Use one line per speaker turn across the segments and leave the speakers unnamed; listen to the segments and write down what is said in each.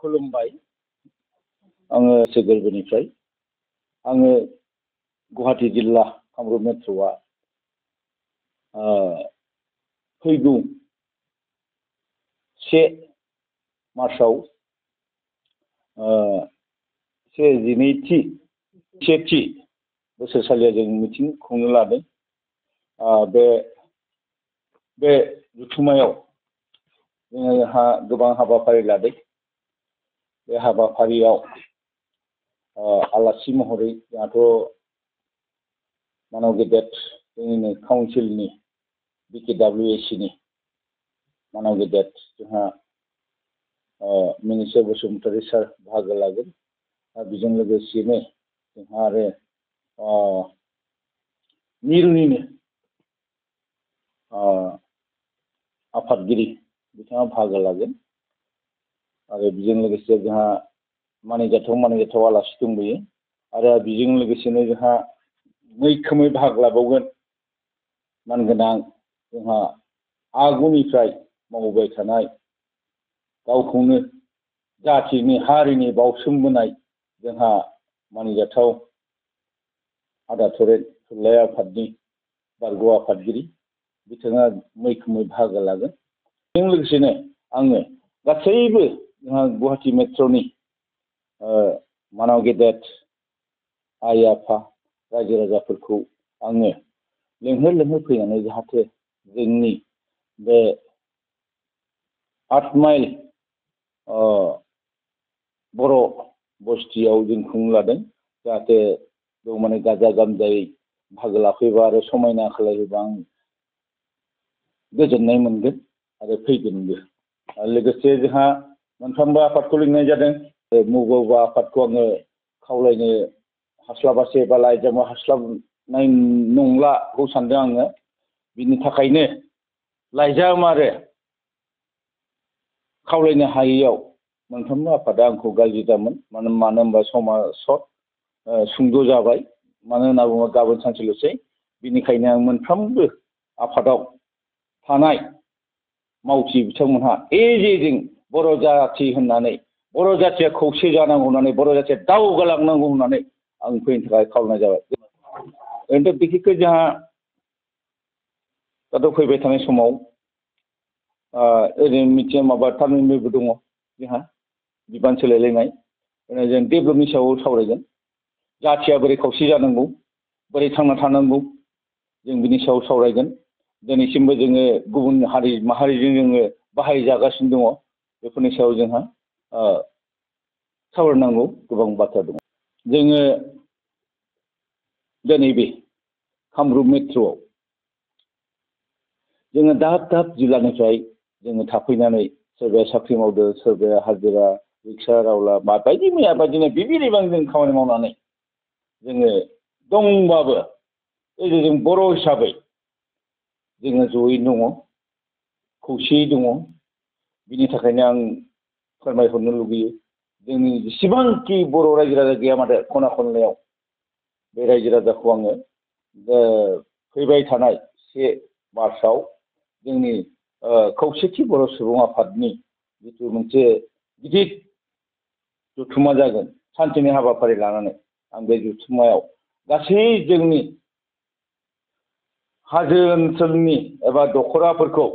खुलुमबाय आङो गोसो गोरबोनिफ्राय आङो गुवाहाटी जिल्ला कामरुप मेट्र'आ फैगौ 1 मार्चआव 12थि बोसोरसालियाव जों मिथिं खुंनो लादों। बे जथुम्मायाव जोंहा गोबां हाबाफारि लादों। बे हाबाफारियाव आलासि महरै जोंहाथ' मानव गेदेर जोंनिनो काउन्सिलनि BKWAC नि मानव गेदेर जोंहा मिनिस्टार बसुमतारी सार बाहागो लागोन। बेजों लोगोसेनो जोंहा आरो मिरुनिनो आफादगिरि बिथाङा बाहागो लागोन। आरो बेजों लोगोसे जोंहा मानिजाथाव आलासि दंबोयो। आरो बेजों लोगोसेनो जोंहा मैखोमै बाहागो लाबावगोन मानगोनां जोंहा आगुनिफ्राय मावबोबाय थानाय गावखौनो जाथिनि हारिनि बावसोमबोनाय जोंहा मानिजाथाव आदालत थुनलाइ आफादनि बारग' आफादगिरि बिथाङा मैखोमै बाहागो लागोन। बेजों लोगोसेनो आङो गासैबो जोंहा गुवाहाटी मेट्र'नि मानव गेदेर आइ आफा रायजो राजाफोरखौ आङो लेंहर फैनानै जाहाथे जोंनि बे 8 माइल बर' बस्तियाव जों खुंनो लादों। जाहाथे बेयाव माने गाजा गोमजायै बाहागो लाफैबा आरो समायना खालायोबा आं गोजोननाय मोनगोन आरो फैगोनबो। लोगोसे जोंहा मोनफ्रोमबो आफादखौ लिंनाय जादों। बबेबा आफादखौ आङो खावलायनो हास्लाबासै बा लाइजामाव हास्लाबनाय नंलाखौ सानदों आङो। बिनि थाखायनो लाइजाम आरो खावलायनो हायैयाव मोनफ्रोमबो आफादा आंखौ गाज्रि दामोन। मानो होनबा समा सुंद' जाबाय। मानो होनना बुङोबा गाबोन सानसेल'सै। बिनिखायनो आं मोनफ्रोमबो आफादाव थानाय मावथि बिथांमोनहा जों बर' जाथि होननानै बर' जाथिया खौसे जानांगौ होननानै बर' जाथिया दावगालांनांगौ होननानै आं फैनो थाखाय खावलायनाय जाबाय। ओरैनोथ' बिखेखकै जोंहा दाथ' फैबाय थानाय समाव ओरैनो मिथिया थारमिनबो दङ जोंहा बिबान सोलायलायनाय। जों डेभेलपनि सायाव सावरायगोन। जाथिया बोरै खौसे जानांगौ, बोरै थांना थानांगौ, जों बिनि सायाव सावरायगोन। दिनैसिमबो जोङो गुबुन हारि माहारिजों जोङो बाहायजागासिनो दङ। बेफोरनि सायाव जोंहा सावरायनांगौ गोबां बाथ्रा दङ। जोङो दिनै बे कामरुप मेट्र'आव जोङो दाब जिल्लानिफ्राय जोङो थाफैनानै सोरबाया साख्रि मावदों, सोरबाया हाजिरा रिक्सा रावला बायदि मैया बायदिनो बिबां जों खामानि मावनानै जोङो दंबाबो जों बर' हिसाबै जोङो ज'यैनो दङ, खौसेयै दङ। बिनि थाखायनो आं फोरमायहरनो लुगैयो जोंनि जेसेबांखि बर' रायजो राजा गैया माथो खना खनलायाव बे रायजो राजाखौ आङो फैबाय थानाय 1 मार्चआव जोंनि खौसेथि बर' सुबुं आफादनि जिथु मोनसे गिदिर जथुम्मा जागोन सानसेनि हाबाफारि लानानै आं बे जथुम्मायाव गासै जोंनि हाजो ओनसोलनि एबा दख'राफोरखौ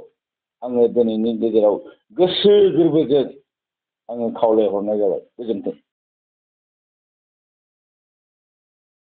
आङो दिनैनि गेजेराव गोसो गोरबोजों आङो खावलायहरनाय जाबाय। गोजोन्थों।